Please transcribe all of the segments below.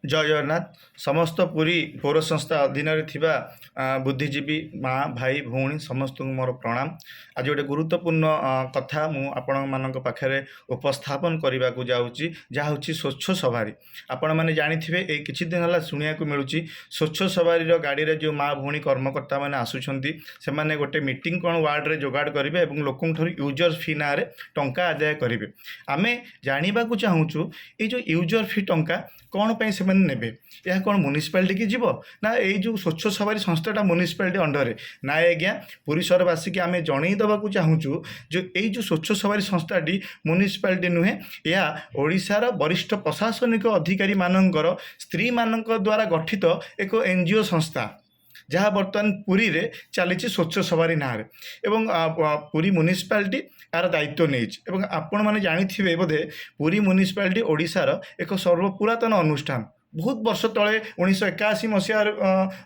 ଜୟ ଜଗନ୍ନାଥ। ସମସ୍ତ ପୁରୀ ପୌର ସଂସ୍ଥା ଅଧୀନରେ ଥିବା ବୁଦ୍ଧିଜୀବୀ ମା, ଭାଇ, ଭଉଣୀ ସମସ୍ତଙ୍କୁ ମୋର ପ୍ରଣାମ। ଆଜି ଗୋଟେ ଗୁରୁତ୍ୱପୂର୍ଣ୍ଣ କଥା ମୁଁ ଆପଣମାନଙ୍କ ପାଖରେ ଉପସ୍ଥାପନ କରିବାକୁ ଯାଉଛି, ଯାହା ହେଉଛି ସ୍ୱଚ୍ଛ ସବାରି। ଆପଣମାନେ ଜାଣିଥିବେ, ଏଇ କିଛି ଦିନ ହେଲା ଶୁଣିବାକୁ ମିଳୁଛି, ସ୍ୱଚ୍ଛ ସବାରିର ଗାଡ଼ିରେ ଯେଉଁ ମା, ଭଉଣୀ, କର୍ମକର୍ତ୍ତାମାନେ ଆସୁଛନ୍ତି, ସେମାନେ ଗୋଟେ ମିଟିଂ କ'ଣ ୱାର୍ଡ଼ରେ ଯୋଗାଡ଼ କରିବେ ଏବଂ ଲୋକଙ୍କଠାରୁ ୟୁଜର୍ ଫି ନାଁରେ ଟଙ୍କା ଆଦାୟ କରିବେ। ଆମେ ଜାଣିବାକୁ ଚାହୁଁଛୁ, ଏଇ ଯେଉଁ ୟୁଜର୍ ଫି ଟଙ୍କା କ'ଣ ପାଇଁ ସେମାନେ ନେବେ? ଏହା କ'ଣ ମ୍ୟୁନିସିପାଲିଟିକି ଯିବ ନା ଏଇ ଯେଉଁ ସ୍ୱଚ୍ଛ ସବାରି ସଂସ୍ଥାଟା ମ୍ୟୁନିସିପାଲିଟି ଅଣ୍ଡରରେ? ନାଇଁ ଆଜ୍ଞା, ପୁରୀ ସହରବାସୀକି ଆମେ ଜଣେଇ ଦେବାକୁ ଚାହୁଁଛୁ ଯେ ଏଇ ଯେଉଁ ସ୍ୱଚ୍ଛ ସବାରି ସଂସ୍ଥାଟି ମ୍ୟୁନିସିପାଲିଟି ନୁହେଁ। ଏହା ଓଡ଼ିଶାର ବରିଷ୍ଠ ପ୍ରଶାସନିକ ଅଧିକାରୀମାନଙ୍କର ସ୍ତ୍ରୀମାନଙ୍କ ଦ୍ୱାରା ଗଠିତ ଏକ ଏନଜିଓ ସଂସ୍ଥା, ଯାହା ବର୍ତ୍ତମାନ ପୁରୀରେ ଚାଲିଛି ସ୍ୱଚ୍ଛ ସବାରି ନାଁରେ ଏବଂ ପୁରୀ ମ୍ୟୁନିସିପାଲିଟି ଏହାର ଦାୟିତ୍ୱ ନେଇଛି। ଏବଂ ଆପଣମାନେ ଜାଣିଥିବେ ବୋଧେ, ପୁରୀ ମ୍ୟୁନିସିପାଲିଟି ଓଡ଼ିଶାର ଏକ ସର୍ବପୁରାତନ ଅନୁଷ୍ଠାନ। ବହୁତ ବର୍ଷ ତଳେ 1981 ମସିହା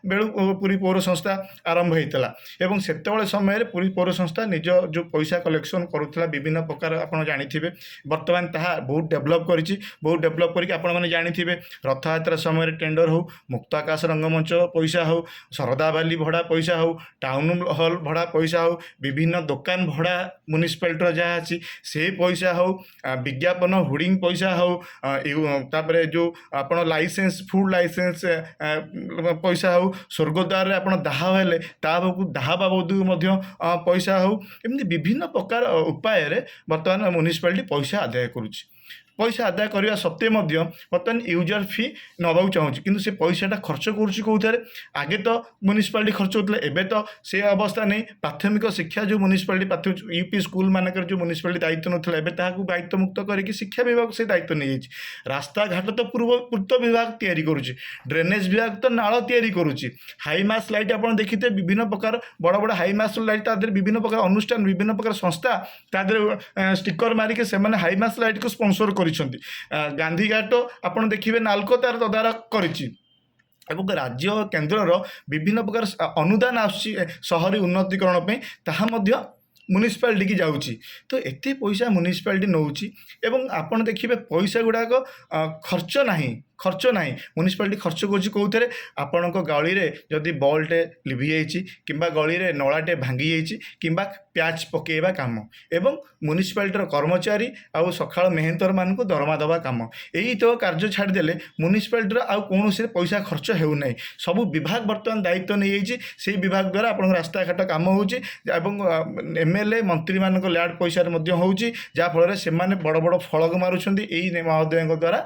ବେଳୁ ପୁରୀ ପୌର ସଂସ୍ଥା ଆରମ୍ଭ ହେଇଥିଲା ଏବଂ ସେତେବେଳେ ସମୟରେ ପୁରୀ ପୌର ସଂସ୍ଥା ନିଜ ଯେଉଁ ପଇସା କଲେକ୍ସନ୍ କରୁଥିଲା ବିଭିନ୍ନ ପ୍ରକାର, ଆପଣ ଜାଣିଥିବେ। ବର୍ତ୍ତମାନ ତାହା ବହୁତ ଡେଭଲପ୍ କରିଛି। ବହୁତ ଡେଭଲପ୍ କରିକି ଆପଣମାନେ ଜାଣିଥିବେ, ରଥଯାତ୍ରା ସମୟରେ ଟେଣ୍ଡର ହେଉ, ମୁକ୍ତ ଆକାଶ ରଙ୍ଗମଞ୍ଚ ପଇସା ହେଉ, ଶରଧାବାଲି ଭଡ଼ା ପଇସା ହେଉ, ଟାଉନ୍ ହଲ୍ ଭଡ଼ା ପଇସା ହେଉ, ବିଭିନ୍ନ ଦୋକାନ ଭଡ଼ା ମ୍ୟୁନିସିପାଲିଟିର ଯାହା ଅଛି ସେ ପଇସା ହେଉ, ବିଜ୍ଞାପନ ହୋର୍ଡ଼ିଂ ପଇସା ହେଉ, ତାପରେ ଯେଉଁ ଆପଣ ଲାଇସେନ୍ସ, ଫୁଡ଼ ଲାଇସେନ୍ସ ପଇସା ହେଉ, ସ୍ୱର୍ଗଦ୍ୱାରରେ ଆପଣ ଦାହ ହେଲେ ତା ଦାହ ବାବଦକୁ ମଧ୍ୟ ପଇସା ହେଉ, ଏମିତି ବିଭିନ୍ନ ପ୍ରକାର ଉପାୟରେ ବର୍ତ୍ତମାନ ମ୍ୟୁନିସିପାଲିଟି ପଇସା ଆଦାୟ କରୁଛି। ପଇସା ଆଦାୟ କରିବା ସତ୍ତ୍ୱେ ମଧ୍ୟ ବର୍ତ୍ତମାନ ୟୁଜର୍ ଫି ନେବାକୁ ଚାହୁଁଛି। କିନ୍ତୁ ସେ ପଇସାଟା ଖର୍ଚ୍ଚ କରୁଛି କେଉଁଥିରେ? ଆଗେ ତ ମ୍ୟୁନିସିପାଲିଟି ଖର୍ଚ୍ଚ ହେଉଥିଲା, ଏବେ ତ ସେ ଅବସ୍ଥା ନେଇ। ପ୍ରାଥମିକ ଶିକ୍ଷା ଯେଉଁ ମ୍ୟୁନିସିପାଲିଟି, ପ୍ରାଥମିକ ୟୁପି ସ୍କୁଲ ମାନଙ୍କରେ ଯେଉଁ ମ୍ୟୁନିସିପାଲିଟି ଦାୟିତ୍ୱ ନେଉଥିଲା, ଏବେ ତାହାକୁ ଦାୟିତ୍ୱମୁକ୍ତ କରିକି ଶିକ୍ଷା ବିଭାଗ ସେ ଦାୟିତ୍ୱ ନେଇଯାଇଛି। ରାସ୍ତାଘାଟ ତ ପୂର୍ତ୍ତ ବିଭାଗ ତିଆରି କରୁଛି, ଡ୍ରେନେଜ୍ ବିଭାଗ ତ ନାଳ ତିଆରି କରୁଛି। ହାଇମାସ୍ ଲାଇଟ୍ ଆପଣ ଦେଖିଥିବେ, ବିଭିନ୍ନ ପ୍ରକାର ବଡ଼ ବଡ଼ ହାଇମାସ୍ ଲାଇଟ୍, ତା ଦେହରେ ବିଭିନ୍ନ ପ୍ରକାର ଅନୁଷ୍ଠାନ, ବିଭିନ୍ନ ପ୍ରକାର ସଂସ୍ଥା ତା ଦେହରେ ଷ୍ଟିକର ମାରିକି ସେମାନେ ହାଇମାସ୍ ଲାଇଟ୍କୁ ସ୍ପନ୍ସର କରିଛନ୍ତି। ଗାନ୍ଧୀଘାଟ ଆପଣ ଦେଖିବେ, ନାଲକୋ ତାର ତଦାରଖ କରିଛି ଏବଂ ରାଜ୍ୟ କେନ୍ଦ୍ରର ବିଭିନ୍ନ ପ୍ରକାର ଅନୁଦାନ ଆସୁଛି ସହରୀ ଉନ୍ନତିକରଣ ପାଇଁ, ତାହା ମଧ୍ୟ ମ୍ୟୁନିସିପାଲିଟିକି ଯାଉଛି। ତ ଏତେ ପଇସା ମ୍ୟୁନିସିପାଲିଟି ନେଉଛି ଏବଂ ଆପଣ ଦେଖିବେ ପଇସା ଗୁଡ଼ାକ ଖର୍ଚ୍ଚ ନାହିଁ, ଖର୍ଚ୍ଚ ନାହିଁ। ମ୍ୟୁନିସିପାଲିଟି ଖର୍ଚ୍ଚ କରୁଛି କେଉଁଥିରେ? ଆପଣଙ୍କ ଗଳିରେ ଯଦି ବଲ୍ଟେ ଲିଭି ଯାଇଛି କିମ୍ବା ଗଳିରେ ନଳାଟେ ଭାଙ୍ଗି ଯାଇଛି କିମ୍ବା ପ୍ୟାଚ୍ ପକାଇବା କାମ ଏବଂ ମ୍ୟୁନିସିପାଲିଟିର କର୍ମଚାରୀ ଆଉ ସକାଳ ମେହେନ୍ତରମାନଙ୍କୁ ଦରମା ଦେବା କାମ, ଏଇ ତ କାର୍ଯ୍ୟ ଛାଡ଼ିଦେଲେ ମ୍ୟୁନିସିପାଲିଟିର ଆଉ କୌଣସି ପଇସା ଖର୍ଚ୍ଚ ହେଉନାହିଁ। ସବୁ ବିଭାଗ ବର୍ତ୍ତମାନ ଦାୟିତ୍ୱ ନେଇଯାଇଛି। ସେଇ ବିଭାଗ ଦ୍ୱାରା ଆପଣଙ୍କ ରାସ୍ତାଘାଟ କାମ ହେଉଛି ଏବଂ ଏମଏଲଏ, ମନ୍ତ୍ରୀମାନଙ୍କ ଲ୍ୟାଡ୍ ପଇସାରେ ମଧ୍ୟ ହେଉଛି, ଯାହାଫଳରେ ସେମାନେ ବଡ଼ ବଡ଼ ଫଳକ ମାରୁଛନ୍ତି, ଏଇ ମହୋଦୟଙ୍କ ଦ୍ୱାରା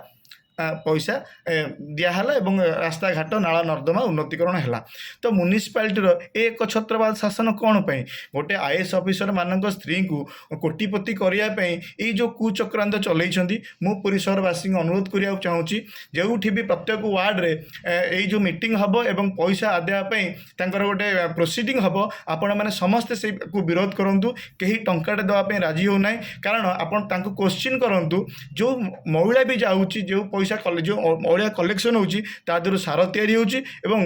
ପଇସା ଦିଆହେଲା ଏବଂ ରାସ୍ତାଘାଟ, ନାଳ ନର୍ଦ୍ଦମା ଉନ୍ନତିକରଣ ହେଲା। ତ ମ୍ୟୁନିସିପାଲିଟିର ଏ ଏକଛତ୍ରବାଦ ଶାସନ କ'ଣ ପାଇଁ? ଗୋଟେ ଆଇଏଏସ୍ ଅଫିସରମାନଙ୍କ ସ୍ତ୍ରୀଙ୍କୁ କୋଟିପତି କରିବା ପାଇଁ ଏଇ ଯେଉଁ କୁଚକ୍ରାନ୍ତ ଚଲେଇଛନ୍ତି, ମୁଁ ପୁରୀ ସହରବାସୀଙ୍କୁ ଅନୁରୋଧ କରିବାକୁ ଚାହୁଁଛି, ଯେଉଁଠି ବି ପ୍ରତ୍ୟେକ ୱାର୍ଡ଼ରେ ଏଇ ଯେଉଁ ମିଟିଂ ହେବ ଏବଂ ପଇସା ଆଦାୟ ପାଇଁ ତାଙ୍କର ଗୋଟେ ପ୍ରୋସିଡ଼ିଂ ହେବ, ଆପଣମାନେ ସମସ୍ତେ ସେଇକୁ ବିରୋଧ କରନ୍ତୁ। କେହି ଟଙ୍କାଟେ ଦେବା ପାଇଁ ରାଜି ହେଉନାହିଁ। କାରଣ ଆପଣ ତାଙ୍କୁ କୋଶ୍ଚିନ୍ କରନ୍ତୁ, ଯେଉଁ ମଇଳା ବି ଯାଉଛି, ଯେଉଁ ପଇସା ଯେଉଁ ଅଳିଆ କଲେକ୍ସନ୍ ହେଉଛି, ତା ଦେହରୁ ସାର ତିଆରି ହେଉଛି ଏବଂ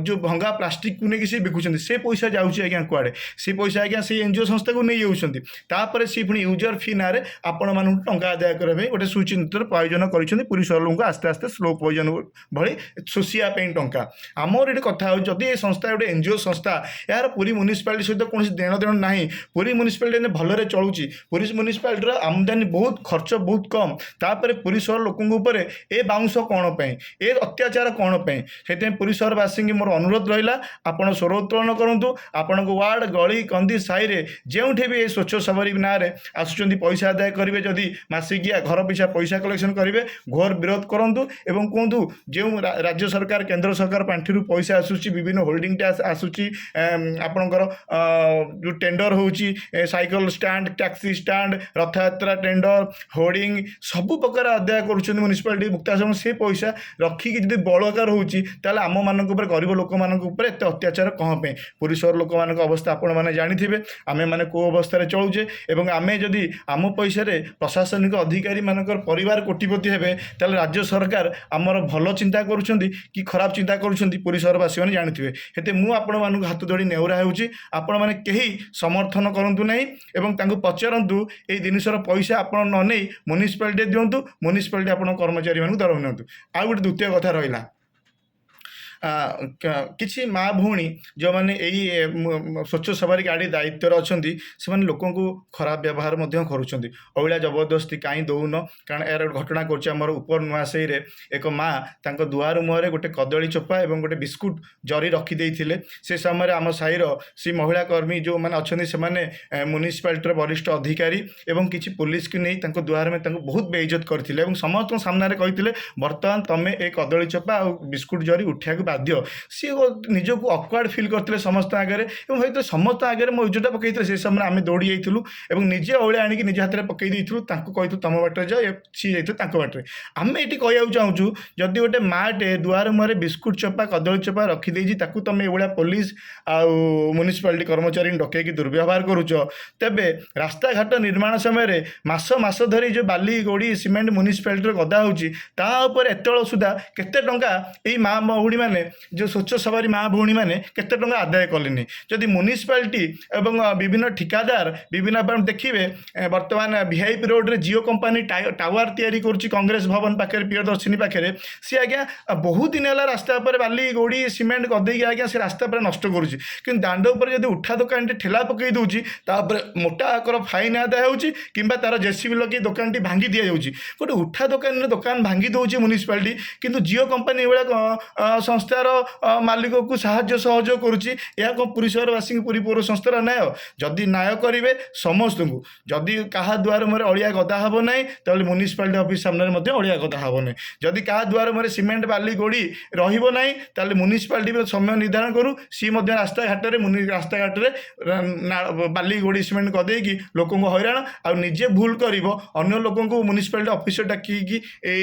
ଯେଉଁ ଭଙ୍ଗା ପ୍ଲାଷ୍ଟିକକୁ ନେଇକି ସେ ବିକୁଛନ୍ତି, ସେ ପଇସା ଯାଉଛି ଆଜ୍ଞା କୁଆଡ଼େ? ସେ ପଇସା ଆଜ୍ଞା ସେଇ ଏନଜିଓ ସଂସ୍ଥାକୁ ନେଇଯାଉଛନ୍ତି। ତାପରେ ସିଏ ପୁଣି ୟୁଜର୍ ଫି ନାଁରେ ଆପଣମାନଙ୍କୁ ଟଙ୍କା ଆଦାୟ କରିବା ପାଇଁ ଗୋଟେ ସୁଚିନ୍ତିତ ପ୍ରୟୋଜନ କରିଛନ୍ତି, ପୁରୀ ସହର ଲୋକଙ୍କୁ ଆସ୍ତେ ଆସ୍ତେ ସ୍ଲୋ ପଏଜନ୍ ଭଳି ଶୋଷିବା ପାଇଁ ଟଙ୍କା। ଆମର ଏଠି କଥା ହେଉଛି, ଯଦି ଏ ସଂସ୍ଥା ଗୋଟେ ଏନଜିଓ ସଂସ୍ଥା, ଏହାର ପୁରୀ ମ୍ୟୁନିସିପାଲିଟି ସହିତ କୌଣସି ଦେଣ ଦେଣ ନାହିଁ। ପୁରୀ ମ୍ୟୁନିସିପାଲିଟି ଏଇନେ ଭଲରେ ଚଳୁଛି। ପୁରୀ ମ୍ୟୁନିସିପାଲିଟିର ଆମଦାନୀ ବହୁତ, ଖର୍ଚ୍ଚ ବହୁତ କମ୍। ତାପରେ ପୁରୀ ସହର ଲୋକଙ୍କ ଉପରେ ଏ ବାଉଁଶ କ'ଣ ପାଇଁ? ଏ ଅତ୍ୟାଚାର କ'ଣ ପାଇଁ? ସେଥିପାଇଁ ପୁରୀ ସହରବାସୀଙ୍କୁ ମୋର ଅନୁରୋଧ ରହିଲା, ଆପଣ ସ୍ୱର ଉତ୍ତୋଳନ କରନ୍ତୁ। ଆପଣଙ୍କ ୱାର୍ଡ଼, ଗଳି କନ୍ଦି, ସାହିରେ ଯେଉଁଠି ବି ଏ ସ୍ୱଚ୍ଛ ସବାରି ନାଁରେ ଆସୁଛନ୍ତି, ପଇସା ଆଦାୟ କରିବେ, ଯଦି ମାସିକିଆ ଘର ପିଛା ପଇସା କଲେକ୍ସନ୍ କରିବେ, ଘୋର ବିରୋଧ କରନ୍ତୁ ଏବଂ କୁହନ୍ତୁ, ଯେଉଁ ରାଜ୍ୟ ସରକାର, କେନ୍ଦ୍ର ସରକାର ପାଣ୍ଠିରୁ ପଇସା ଆସୁଛି, ବିଭିନ୍ନ ହୋଲ୍ଡିଂ ଟ୍ୟାକ୍ସ ଆସୁଛି, ଆପଣଙ୍କର ଯେଉଁ ଟେଣ୍ଡର ହେଉଛି, cycle stand, taxi stand, Rathyatra tender, hoarding, ସବୁ ପ୍ରକାର ଆଦାୟ କରୁଛନ୍ତି ମ୍ୟୁନିସିପାଲିଟି, ମୁକ୍ତାଶ୍ରମ, ସେ ପଇସା ରଖିକି ଯଦି ବଳକା ରହୁଛି, ତାହେଲେ ଆମମାନଙ୍କ ଉପରେ, ଗରିବ ଲୋକମାନଙ୍କ ଉପରେ ଏତେ ଅତ୍ୟାଚାର କ'ଣ ପାଇଁ? ପୁରୀ ସହର ଲୋକମାନଙ୍କ ଅବସ୍ଥା ଆପଣମାନେ ଜାଣିଥିବେ, ଆମେମାନେ କେଉଁ ଅବସ୍ଥାରେ ଚଳୁଛେ। ଏବଂ ଆମେ ଯଦି ଆମ ପଇସାରେ ପ୍ରଶାସନିକ ଅଧିକାରୀମାନଙ୍କର ପରିବାର କୋଟିପତି ହେବେ, ତାହେଲେ ରାଜ୍ୟ ସରକାର ଆମର ଭଲ ଚିନ୍ତା କରୁଛନ୍ତି କି ଖରାପ ଚିନ୍ତା କରୁଛନ୍ତି, ପୁରୀ ସହରବାସୀମାନେ ଜାଣିଥିବେ। ସେଥି ମୁଁ ଆପଣମାନଙ୍କୁ ହାତ ଯୋଡ଼ି ନେହୁରା ହେଉଛି, ଆପଣମାନେ କେହି ସମର୍ଥନ କରନ୍ତୁ ନାହିଁ ଏବଂ ତାଙ୍କୁ ପଚାରନ୍ତୁ, ଏଇ ଜିନିଷର ପଇସା ଆପଣ ନ ନେଇ ମ୍ୟୁନିସିପାଲିଟି ଦିଅନ୍ତୁ, ମ୍ୟୁନିସିପାଲିଟି ଆପଣଙ୍କ କର୍ମଚାରୀଙ୍କୁ ଅଧିକାରୀମାନଙ୍କୁ ଦରମା ନିଅନ୍ତୁ। ଆଉ ଗୋଟେ ଦ୍ୱିତୀୟ କଥା ରହିଲା, କିଛି ମା ଭଉଣୀ ଯେଉଁମାନେ ଏଇ ସ୍ୱଚ୍ଛ ସବାରି ଗାଡ଼ି ଦାୟିତ୍ୱରେ ଅଛନ୍ତି, ସେମାନେ ଲୋକଙ୍କୁ ଖରାପ ବ୍ୟବହାର ମଧ୍ୟ କରୁଛନ୍ତି। ଅଇଳା ଜବରଦସ୍ତି କାହିଁ ଦେଉନ? କାରଣ ଏହାର ଗୋଟେ ଘଟଣା କରୁଛି, ଆମର ଉପର ନୂଆସାହିରେ ଏକ ମା ତାଙ୍କ ଦୁଆର ମୁହଁରେ ଗୋଟେ କଦଳୀ ଚୋପା ଏବଂ ଗୋଟେ ବିସ୍କୁଟ ଜରି ରଖିଦେଇଥିଲେ। ସେ ସମୟରେ ଆମ ସାହିର ସେ ମହିଳା କର୍ମୀ ଯେଉଁମାନେ ଅଛନ୍ତି, ସେମାନେ ମ୍ୟୁନିସିପାଲିଟିର ବରିଷ୍ଠ ଅଧିକାରୀ ଏବଂ କିଛି ପୋଲିସକୁ ନେଇ ତାଙ୍କ ଦୁଆର ମୁହଁରେ ତାଙ୍କୁ ବହୁତ ବେଇଜତ କରିଥିଲେ ଏବଂ ସମସ୍ତଙ୍କ ସାମ୍ନାରେ କହିଥିଲେ, ବର୍ତ୍ତମାନ ତମେ ଏ କଦଳୀ ଚୋପା ଆଉ ବିସ୍କୁଟ ଜରି ଉଠିବାକୁ ବାଧ୍ୟ। ସିଏ ନିଜକୁ ଅକ୍ୱାର୍ଡ଼ ଫିଲ୍ କରିଥିଲେ ସମସ୍ତଙ୍କ ଆଗରେ ଏବଂ ହୁଏତ ସମସ୍ତଙ୍କ ଆଗରେ ମୋ ଇଜ୍ଜତଟା ପକାଇଥିଲେ। ସେ ସମୟରେ ଆମେ ଦୌଡ଼ି ଯାଇଥିଲୁ ଏବଂ ନିଜେ ଅଳିଆ ଆଣିକି ନିଜ ହାତରେ ପକାଇ ଦେଇଥିଲୁ। ତାଙ୍କୁ କହିଥିଲୁ ତମ ବାଟରେ ଯାଅ, ସିଏ ଯାଇଥିଲେ ତାଙ୍କ ବାଟରେ। ଆମେ ଏଠି କହିବାକୁ ଚାହୁଁଛୁ, ଯଦି ଗୋଟେ ମାଟେ ଦୁଆର ମୁହଁରେ ବିସ୍କୁଟ ଚୋପା, କଦଳୀ ଚୋପା ରଖିଦେଇଛି, ତାକୁ ତମେ ଏଇଭଳିଆ ପୋଲିସ ଆଉ ମ୍ୟୁନିସିପାଲିଟି କର୍ମଚାରୀଙ୍କୁ ଡକେଇକି ଦୁର୍ବ୍ୟବହାର କରୁଛ, ତେବେ ରାସ୍ତାଘାଟ ନିର୍ମାଣ ସମୟରେ ମାସ ମାସ ଧରି ଯେଉଁ ବାଲି, ଗୋଡ଼ି, ସିମେଣ୍ଟ ମ୍ୟୁନିସିପାଲିଟିର ଗଦା ହେଉଛି, ତା ଉପରେ ଏତେବେଳ ସୁଦ୍ଧା କେତେ ଟଙ୍କା ଏଇ ମା ଭଉଣୀମାନେ, ଯେଉଁ ସ୍ୱଚ୍ଛ ସବାରି ମା ଭଉଣୀମାନେ କେତେ ଟଙ୍କା ଆଦାୟ କଲେନି? ଯଦି ମ୍ୟୁନିସିପାଲିଟି ଏବଂ ବିଭିନ୍ନ ଠିକାଦାର, ବିଭିନ୍ନ, ଆପଣ ଦେଖିବେ, ବର୍ତ୍ତମାନ ଭିଆଇପି ରୋଡ଼ରେ ଜିଓ କମ୍ପାନୀ ଟାୱାର ତିଆରି କରୁଛି କଂଗ୍ରେସ ଭବନ ପାଖରେ, ପ୍ରିୟଦର୍ଶିନୀ ପାଖରେ। ସିଏ ଆଜ୍ଞା ବହୁତ ଦିନ ହେଲା ରାସ୍ତା ଉପରେ ବାଲି, ଗୋଡ଼ି, ସିମେଣ୍ଟ ଗଦେଇକି ଆଜ୍ଞା ସେ ରାସ୍ତା ଉପରେ ନଷ୍ଟ କରୁଛି। କିନ୍ତୁ ଦାଣ୍ଡ ଉପରେ ଯଦି ଉଠା ଦୋକାନଟି ଠେଲା ପକାଇ ଦେଉଛି, ତାପରେ ମୋଟା ଆକାର ଫାଇନ୍ ଆଦାୟ ହେଉଛି କିମ୍ବା ତାର ଜେସିବି ଲଗେଇ ଦୋକାନଟି ଭାଙ୍ଗି ଦିଆଯାଉଛି। ଗୋଟେ ଉଠା ଦୋକାନରେ ଦୋକାନ ଭାଙ୍ଗି ଦେଉଛି ମ୍ୟୁନିସିପାଲିଟି, କିନ୍ତୁ ଜିଓ କମ୍ପାନୀ ଏଭଳିଆ ସଂସ୍ଥାର ମାଲିକକୁ ସାହାଯ୍ୟ ସହଯୋଗ କରୁଛି। ଏହା କ'ଣ ପୁରୀ ସହରବାସୀଙ୍କୁ, ପୁରୀ ପୌର ସଂସ୍ଥାର ନ୍ୟାୟ? ଯଦି ନ୍ୟାୟ କରିବେ ସମସ୍ତଙ୍କୁ, ଯଦି କାହା ଦୁଆର ମୁହଁରେ ଅଳିଆ ଗଦା ହେବ ନାହିଁ, ତାହେଲେ ମ୍ୟୁନିସିପାଲିଟି ଅଫିସ୍ ସାମ୍ନାରେ ମଧ୍ୟ ଅଳିଆ ଗଦା ହେବ ନାହିଁ। ଯଦି କାହା ଦୁଆର ମୁହଁରେ ସିମେଣ୍ଟ, ବାଲି, ଗୋଡ଼ି ରହିବ ନାହିଁ, ତାହେଲେ ମ୍ୟୁନିସିପାଲିଟି ବି ସମୟ ନିର୍ଦ୍ଧାରଣ କରୁ। ସିଏ ମଧ୍ୟ ରାସ୍ତାଘାଟରେ ରାସ୍ତାଘାଟରେ ବାଲି, ଗୋଡ଼ି, ସିମେଣ୍ଟ ଗଦେଇକି ଲୋକଙ୍କୁ ହଇରାଣ, ଆଉ ନିଜେ ଭୁଲ କରିବ, ଅନ୍ୟ ଲୋକଙ୍କୁ ମ୍ୟୁନିସିପାଲିଟି ଅଫିସର ଡାକିକି ଏ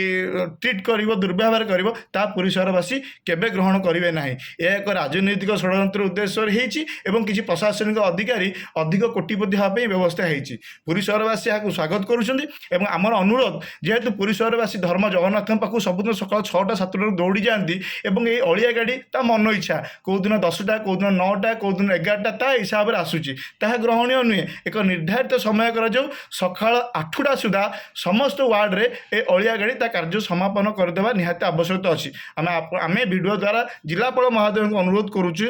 ଟ୍ରିଟ୍ କରିବ, ଦୁର୍ବ୍ୟବହାର କରିବ, ତା ପୁରୀ ସହରବାସୀ କେବେ ଗ୍ରହଣ କରିବେ ନାହିଁ। ଏହା ଏକ ରାଜନୈତିକ ଷଡ଼ଯନ୍ତ୍ର ଉଦ୍ଦେଶ୍ୟରେ ହେଇଛି ଏବଂ କିଛି ପ୍ରଶାସନିକ ଅଧିକାରୀ ଅଧିକ କୋଟିପତି ହେବା ପାଇଁ ବ୍ୟବସ୍ଥା ହେଇଛି। ପୁରୀ ସହରବାସୀ ଏହାକୁ ସ୍ୱାଗତ କରୁଛନ୍ତି ଏବଂ ଆମର ଅନୁରୋଧ, ଯେହେତୁ ପୁରୀ ସହରବାସୀ ଧର୍ମ ଜଗନ୍ନାଥଙ୍କ ପାଖକୁ ସବୁଦିନ ସକାଳ 6ଟା 7ଟାରୁ ଦୌଡ଼ି ଯାଆନ୍ତି ଏବଂ ଏଇ ଅଳିଆ ଗାଡ଼ି ତା ମନ ଇଚ୍ଛା କେଉଁଦିନ 10ଟା, କେଉଁଦିନ 9ଟା, କେଉଁଦିନ 11ଟା ତା ହିସାବରେ ଆସୁଛି, ତାହା ଗ୍ରହଣୀୟ ନୁହେଁ। ଏକ ନିର୍ଦ୍ଧାରିତ ସମୟ କରାଯାଉ। ସକାଳ 8ଟା ସୁଦ୍ଧା ସମସ୍ତ ୱାର୍ଡ଼ରେ ଏ ଅଳିଆ ଗାଡ଼ି ତା କାର୍ଯ୍ୟ ସମାପନ କରିଦେବା ନିହାତି ଆବଶ୍ୟକତା ଅଛି। ଆମେ ଭିଡ଼ିଓ ଦ୍ୱାରା ଜିଲ୍ଲାପାଳ ମହୋଦୟଙ୍କୁ ଅନୁରୋଧ କରୁଛୁ,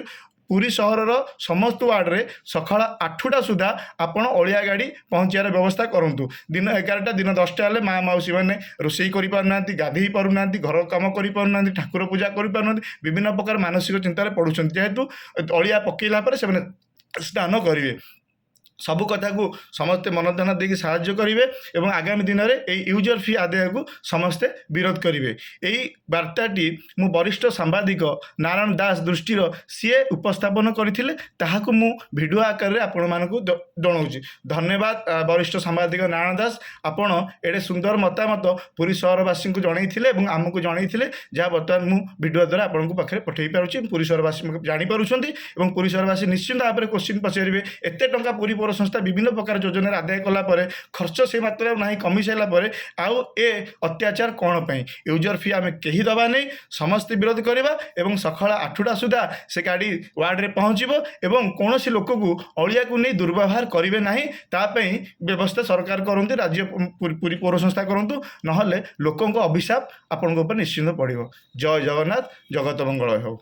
ପୁରୀ ସହରର ସମସ୍ତ ୱାର୍ଡ଼ରେ ସକାଳ 8ଟା ସୁଦ୍ଧା ଆପଣ ଅଳିଆ ଗାଡ଼ି ପହଞ୍ଚିବାର ବ୍ୟବସ୍ଥା କରନ୍ତୁ। ଦିନ 11ଟା, ଦିନ 10ଟା ହେଲେ ମା ମାଉସୀମାନେ ରୋଷେଇ କରିପାରୁନାହାନ୍ତି, ଗାଧୋଇ ପାରୁନାହାନ୍ତି, ଘର କାମ କରିପାରୁନାହାନ୍ତି, ଠାକୁର ପୂଜା କରିପାରୁନାହାନ୍ତି, ବିଭିନ୍ନ ପ୍ରକାର ମାନସିକ ଚିନ୍ତାରେ ପଡ଼ୁଛନ୍ତି। ଯେହେତୁ ଅଳିଆ ପକାଇଲା ପରେ ସେମାନେ ସ୍ନାନ କରିବେ। ସବୁ କଥାକୁ ସମସ୍ତେ ମନ ଧ୍ୟାନ ଦେଇକି ସାହାଯ୍ୟ କରିବେ ଏବଂ ଆଗାମୀ ଦିନରେ ଏଇ ୟୁଜର ଫି ଆଦାୟକୁ ସମସ୍ତେ ବିରୋଧ କରିବେ। ଏଇ ବାର୍ତ୍ତାଟି ମୁଁ ବରିଷ୍ଠ ସାମ୍ବାଦିକ ନାରାୟଣ ଦାସ ଦୃଷ୍ଟିର ସିଏ ଉପସ୍ଥାପନ କରିଥିଲେ, ତାହାକୁ ମୁଁ ଭିଡ଼ିଓ ଆକାରରେ ଆପଣମାନଙ୍କୁ ଜଣାଉଛି। ଧନ୍ୟବାଦ ବରିଷ୍ଠ ସାମ୍ବାଦିକ ନାରାୟଣ ଦାସ, ଆପଣ ଏଡ଼େ ସୁନ୍ଦର ମତାମତ ପୁରୀ ସହରବାସୀଙ୍କୁ ଜଣାଇଥିଲେ ଏବଂ ଆମକୁ ଜଣାଇଥିଲେ, ଯାହା ବର୍ତ୍ତମାନ ମୁଁ ଭିଡ଼ିଓ ଦ୍ୱାରା ଆପଣଙ୍କ ପାଖରେ ପଠାଇ ପାରୁଛି। ପୁରୀ ସହରବାସୀ ଜାଣିପାରୁଛନ୍ତି ଏବଂ ପୁରୀ ସହରବାସୀ ନିଶ୍ଚିନ୍ତ ଭାବରେ କୋଶ୍ଚିନ୍ ପଚାରିବେ, ଏତେ ଟଙ୍କା ପୁରୀ ପୌର ସଂସ୍ଥା ବିଭିନ୍ନ ପ୍ରକାର ଯୋଜନାରେ ଆଦାୟ କଲା ପରେ ଖର୍ଚ୍ଚ ସେ ମାତ୍ରାରେ ନାହିଁ, କମି ସାରିଲା ପରେ ଆଉ ଏ ଅତ୍ୟାଚାର କ'ଣ ପାଇଁ? ୟୁଜର ଫି ଆମେ କେହି ଦେବା ନାହିଁ, ସମସ୍ତେ ବିରୋଧ କରିବା ଏବଂ ସକାଳ 8ଟା ସୁଦ୍ଧା ସେ ଗାଡ଼ି ୱାର୍ଡ଼ରେ ପହଞ୍ଚିବ ଏବଂ କୌଣସି ଲୋକକୁ ଅଳିଆକୁ ନେଇ ଦୁର୍ବ୍ୟବହାର କରିବେ ନାହିଁ। ତା ପାଇଁ ବ୍ୟବସ୍ଥା ସରକାର କରନ୍ତୁ, ରାଜ୍ୟ ପୁରୀ ପୌର ସଂସ୍ଥା କରନ୍ତୁ, ନହେଲେ ଲୋକଙ୍କ ଅଭିଶାପ ଆପଣଙ୍କ ଉପରେ ନିଶ୍ଚିନ୍ତ ପଡ଼ିବ। ଜୟ ଜଗନ୍ନାଥ, ଜଗତ ମଙ୍ଗଳ ହେଉ।